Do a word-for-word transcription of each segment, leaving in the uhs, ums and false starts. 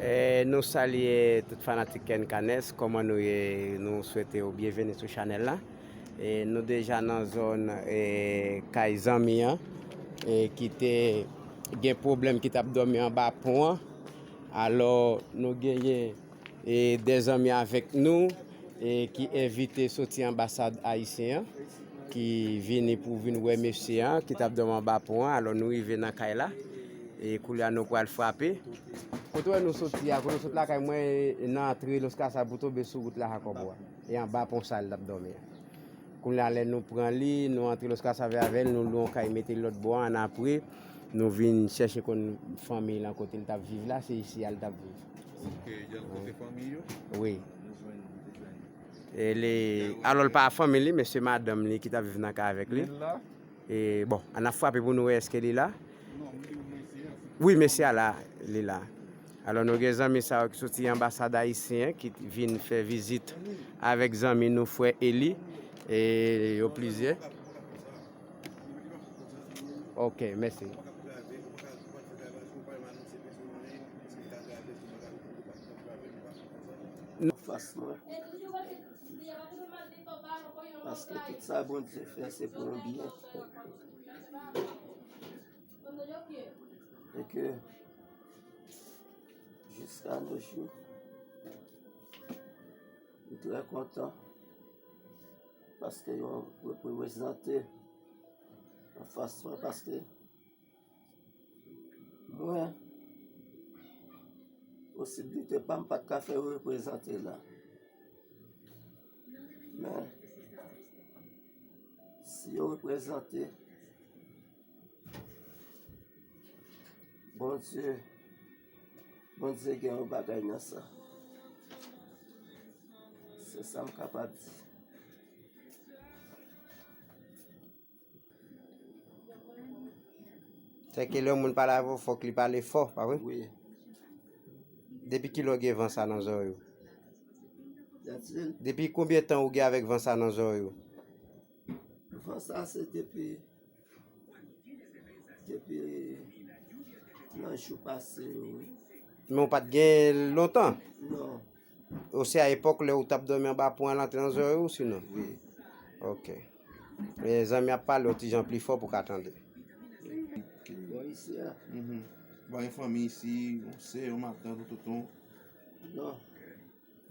E, nou salye tout fanatik Ken Canes, kòman nou ye? Nou swete yo byenveni sou chanèl la. E, nou deja nan zòn, e, kay zanmi an, e, ki te gen pwoblèm, ki t ap dòmi anba pon an. Alò, nou genyen e de zanmi avèk nou, e ki envite soti anbasad ayisyen an, ki vini pou vin wè mesye an, ki t ap dòmi anba pon an. Alò, nou rive nan kay la, e koulye a nou pral frape. Kote w wè nou soti a, kote w sot lakay mwen, e nan antre Los Casas pou tonbe sou wout la Jacobo a. E anba pon sa l t ap dòmi an. Kounye a, lè nou pran li, nou antre Los Casas avè l, nou lwe yon kay, mete l lòt bò a, annapre, nou vin chèche konn fanmi l lan kote l t ap viv la, se isi a l t ap viv. Ok, jan kote fanmi yo? Wi. E li, alò, l pa fanmi li, men se madanm li ki t ap viv nan kay avèk li. Li la? E, bon, ann ap frape pou nou wè èske li la. Wi, mesye a la, li la. Alò, nou gen zanmi sa yo ki soti anbasad ayisyen, ki vin fè vizit avèk zanmi nou, frè Eli. E yo plizyè. Ok, mèsi. Fas mwen. Paske tout sa Bondye fè, se pou yon byen. E ke jiska nos jours, m trè kontan paske yo reprezante anfas mwen, paske mwen, posiblite pa m pa t ka fè reprezante la. Men, si yo reprezante, Bondye, Bondye gen yon bagay nan sa. Se sa m kapab di. Sèke lè yon moun pale avè w, fòk li pale fò, pa vre? Wi. Depi kilè w gen van sa nan zòrèy ou? Depi konbyen tan ou gen avèk van sa nan zòrèy ou? Van sa se depi, depi nan jou pase yo, wi. Men w pa t gen lontan? Non. Ou se a epòk lè ou t ap dòmi anba pon an, l antre nan zòrèy ou, sinon? Wi. Ok. E zanmi ap pale yon ti jan pli fò pou w ka tande. Bò isi a. Mhm. Ou pa gen fanmi isi, yon sè, yon matant, yon tonton? Non.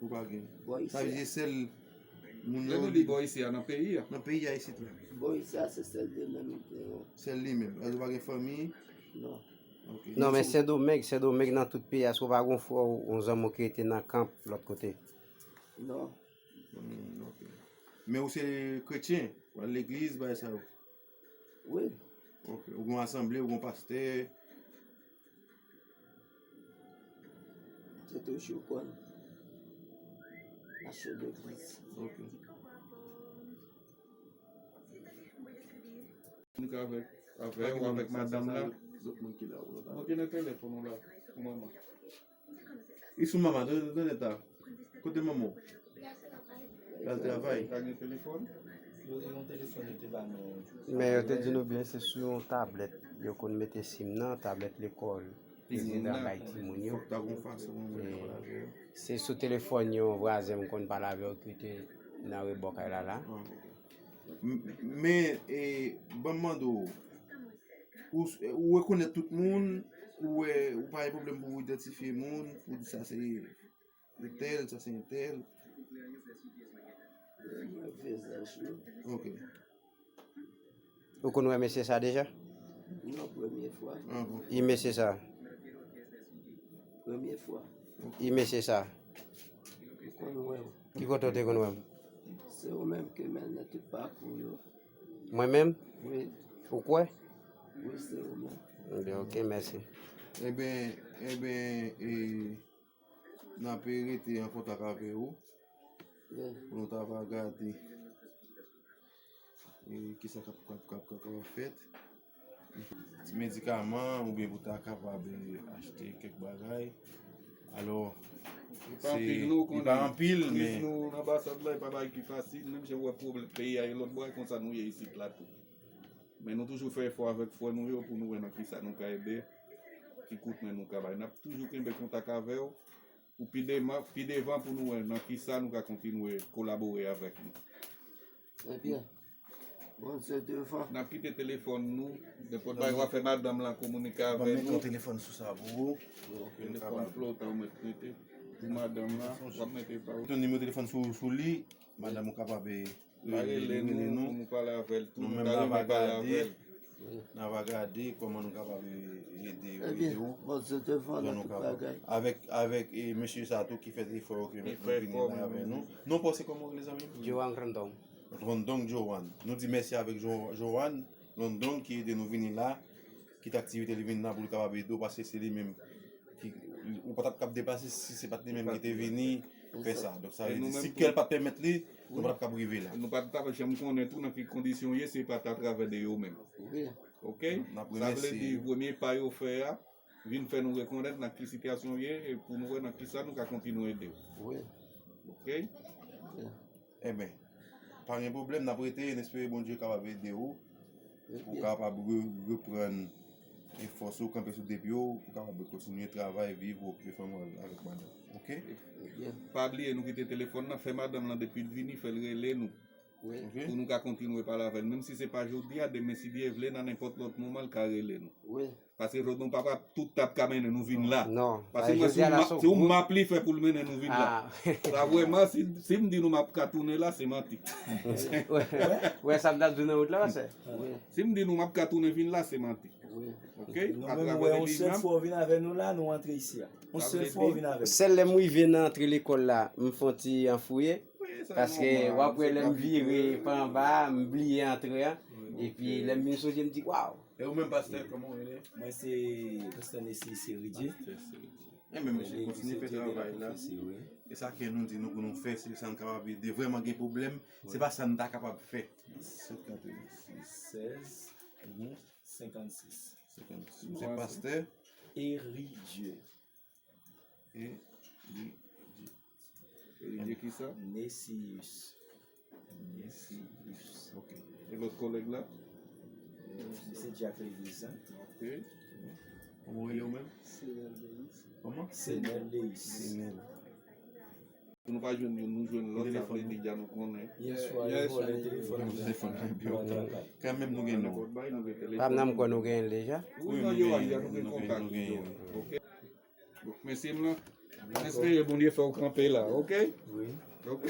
Ou pa gen. Bò isi a. Sa vle di sèl moun yo. Lè nou di bò isi a, nan peyi a? Nan peyi a isit la. Bò isi a se sèl li menm m te yo. Sèl li menm. Ou pa gen fanmi? Non. Ok. Non, men Sendomeng, Sendomeng nan tout peyi a, èske w pa gen yon frè w, yon zanmi w ki rete nan kan lòt kote? Non. Hmm, ok. Men ou se kretyen? Ou al legliz, bagay sa yo? Wi. Ok. Ou gen yon asanble, ou gen yon pastè? Se toujou konn mache legliz. Ok. Kominike avèk, avè w, avèk madanm la. Lòt moun ki la, ou lòt. Mwen gen nan telefòn ou la, pou manman. Li sou manman, tande, tande ta. Kote manman w? L al travay. Pa gen telefòn? Yo te gen yon telefòn yo te ba nou. Men yo te di nou byen se sou yon tablèt yo konn mete sim nan, tablèt lekòl. Prezidan bay timoun yo. Fòk ta gon fason pou mwen pale avè yo. Se sou telefòn yon vwazen m konn pale avè yo ki te nan rebò kay la la. Ah, ok. M-, men, e, ban m mande w, ou, ou rekonèt tout moun, ou wè, ou pa gen pwoblèm pou w idantifye moun, pou w di sa se entèl, sa se entèl? Mwen vizaj yo. Ok. Ou konn wè mesye sa deja? Non, premye fwa. Ah, bon. Ki mesye sa? Premye fwa. Ki mesye sa? Ou konn wè m. Ki kote w te konn wè m? Se ou menm ki mennen tout pakou yo. Mwen menm? Wi. Ou kwè? Wi, se ou menm. Ebyen, ok, mèsi. Ebyen, ebyen, e, n ap rete an kontak avè ou. Wi. Pou nou ta va gade, e, kisa k ap, k ap, k ap, k ap, k ap fèt. Ti medikaman oubyen pou ta kapab, e, achte kèk bagay. Alò, li pa anpil, non, li pa anpil, men nou nan anbasad la, e pa bagay ki fasil, menm jan w wè pwoblèm peyi a e lòt bò, e konsa nou ye isit la tou. Men nou toujou fè efò avèk frè nou yo pou nou wè nan kisa nou ka ede. Ki kout men nou ka bay. N ap toujou kenbe kontak avè w pou pi devan, pi devan pou nou wè nan ki sa nou ka kontinye kolabore avèk nou. Trè byen. Bondye devan. N ap kite telefòn nou. Nenpòt bagay w ap fè, madanm lan kominike avè nou. Ban m mete yon telefòn sou sa pou ou. Telefòn Flota ou mèt mete. Pou madanm lan, w ap mete pa ou. Yon nimewo telefòn sou, sou li. Madanm ou kapab, eh, rele nou, rele nou, pou nou pale avè l tou. Nou menm n a va gade, n a va gade kòman nou kapab ede, ede ou. Bondye devan nan tout bagay. Avèk, avèk, eh, mesye sa tou ki fè efò yo ke nou vini la avè nou. Non pa w se kòman w rele zanmi m? Joan Rondon. Rondon Joan. Nou di mèsi avèk Jo-, Joan Rondon ki ede nou vini la, kite aktivite li vin la pou li kapab ede w, paske se li menm ki, ou pa t ap kab deplase si se pa t li menm ki te vini fè sa. Donk sa vle di, si kè l pa t pèmèt li, nou pa t ap kab rive la. Nou pa t ap janm konnen tou nan ki kondisyon w ye, si se pa t atravè de yo menm. Wi. Oke? Sa vle di, premye pa yo fè a, vin fè nou rekonèt nan ki sitiyasyon w ye, e pou nou wè nan ki sa nou ka kontinye ede w. Wi. Oke? Wi. Enben, pa gen pwoblèm, n ap rete, n espere Bondye kapab ede w, pou w kapab re-, reprann e fòs ou, kanpe sou de pye w, pou w kapab kontinye travay, viv, okipe fanmi w avèk madanm. Oke? Pa bliye, nou kite telefòn nan, fè madanm lan depi l vini, fè l rele nou. Wi. Oke? Pou nou ka kontinye pale avè l. Menm si se pa jodi a, demen, si Dye vle, nan nenpòt lòt moman, l ka rele nou. Wi. Paske jodi nou pa tout t ap ka mennen nou vin la. Non. Paske mwen, se yon map li fè pou l mennen nou vin la. Sa vrèman, si, si m di nou m ap ka tounen la, se manti. Wè, wè, sa m t ap di w nan wout la, pastè. Si m di nou m ap ka tounen vin la, se manti. Oke? Nou menm, wè, yon sèl fwa w vin avè nou la, nou antre isi a. Yon sèl fwa w vin avè nou. Sèl lè m rive nan antre lekòl la, m fè yon ti anfouye. Paske w ap wè lè m vire pa anba a, m bliye antre a. Epi lè m vin sonje, m di, waw! E ou menm, pastè, kòman w rele? Mwen se pastè Nessie Seridye. Pastè Seridye. Enben, mesye, kontinye fè travay la. E sa ke nou di nou pou nou fè, se sa n kapab ede. Vrèman gen pwoblèm, se pa sa n ta kapab fè. Sèt katrevensis. Sèz, senkannsis. Senkannsis. Se pastè Eridye. Eridye. Eridye kisa? Nesius. Nesius. Ok. E lòt kòlèg la? Misye Jack Levis, hein? Ok. Kòman w rele w menm? Senel Leis. Kòman? Senel Leis. Senel. Si nou pa jwenn youn, nou jwenn lòt, sa vle di dja nou konnen. Yèswa, yo vòlè telefòn. Telefòn nan. Kanmenm nou gen non. Pa m nan m kwè nou genyen l deja. Wi, nou genyen, nou gen kontak li. Ok. Donk, mesye m lan, m espere Bondye fè w kanpe la, ok? Wi. Ok.